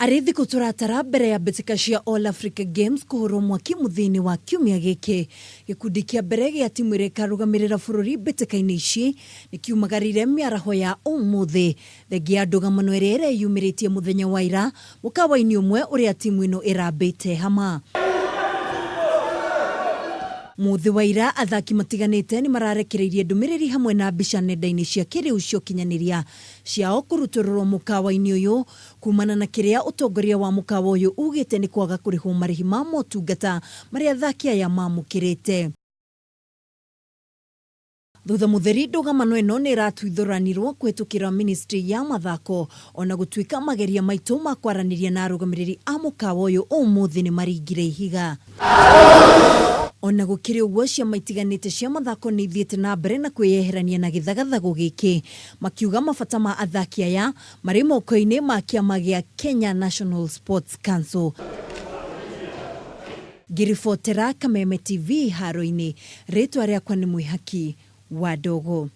Arĩ thikũ tũratara mbere ya mbĩtĩka cia All Africa Games kũhũrwo mwaki mũthia-inĩ wa kiumia gĩkĩ, gĩkundi kĩa mbere gĩa timu ĩrĩa ĩkarũgamĩrĩra bũrũri mbĩtĩka-inĩ ici nĩ kiumagarire mĩaraho ya ũmũthĩ thengia ya ndũgamano ĩrĩa ĩreyumĩrĩtie mũthenya wa ira mũkawa-inĩ ũmwe ũrĩa timu ĩno ĩrambĩte hama. Mũthĩ wa ira athaki matiganĩte nĩ mararekereirie ndũmĩrĩri hamwe na mbica nenda-inĩ cia kĩrĩu cia ũkinyanĩria ciao kũrutũrũrwo mũkawa-inĩ ũyũ kumana na kĩrĩa ũtongoria wa mũkawa ũyũ ugĩte nĩ kwaga kũrĩhwo marĩhi ma motungata marĩa athaki aya mamũkĩrĩte. Thutha mũtheri ndũgamano ĩno nĩ ĩratuithũranirwo kũhĩtũkĩra ministry ya mathako ona gũtuĩka mageria maitũ ma kwaranĩria na arũgamĩrĩri a mũkawa ũyũ ũmũthĩ nĩ maringire ihiga. Ona gũkĩrĩ ũguo ciama itiganĩte cia mathako nĩ ithiĩte na mbere na kwĩyeherania na gĩthagathagũ gĩkĩ makiuga mabata ma athaki aya marĩ moko-inĩ ma kĩama gĩa Kenya National Sports Council. Ngĩribotera Kameme TV haro-inĩ, rĩtwa rĩakwa nĩ Mwĩhaki wa Ndogo.